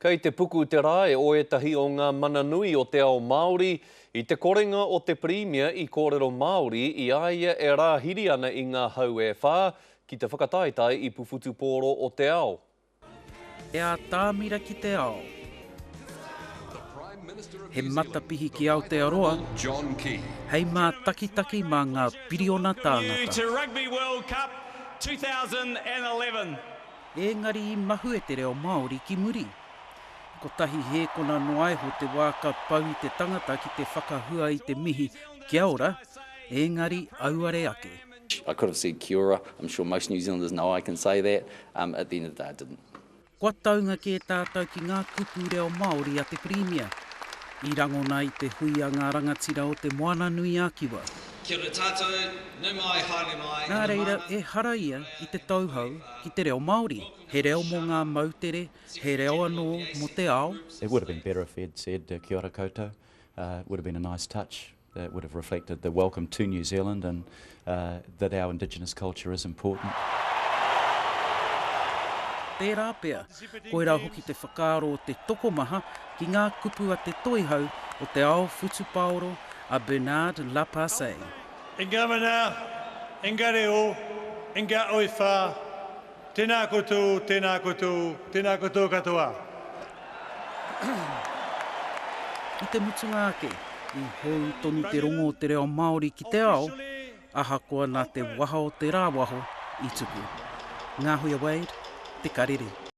Kei te puku te rae o ētahi o ngā mana nui o te ao Māori i te korenga o te Pirimia i kōrero Māori i a ia e rāhiri ana i ngā hau e whā ki te whakataetae ipu whutupōro o te ao. He ātamira ki te ao. He matapihi ki Aotearoa hei mātakitaki mā ngā piriona tāngata. Engari i mahue te reo Māori ki muri. Kotahi hēkona noaiho te wā ka pau i te tangata ki te whakahua i te mihi kia ora, engari auare ake. I could have said kia ora, I'm sure most New Zealanders know I can say that, um, at the end of the day I didn't. Kua taunga kē tātou ki ngā kupu reo Māori a te Pirimia. I rangona i te hui a ngā rangatira o Te Moana-nui-a-Kiwa. Kia ora tātou, nau mai, haere mai, Nā reira, ehara ia i te tauhou ki te reo Māori. He reo mō ngā moutere, he reo anō mō te ao. It would have been better if he'd said kia ora koutou. It would have been a nice touch. It would have reflected the welcome to New Zealand and that our indigenous culture is important. Tērā pea, koirā hoki te whakaaro o te tokomaha ki ngā kupu a te toihau o te ao whutupaoro a Bernard Lapasset. I nga mana, i nga reo, i nga oiwha, Tēnā koutou, tēnā koutou, tēnā koutou katoa. I te mutunga ake, i hou tonu te rongo o te reo Māori ki te ao, ahakoa nā te waha o te rāwaho i tuku. Ngāhuia Wade, Te Karere.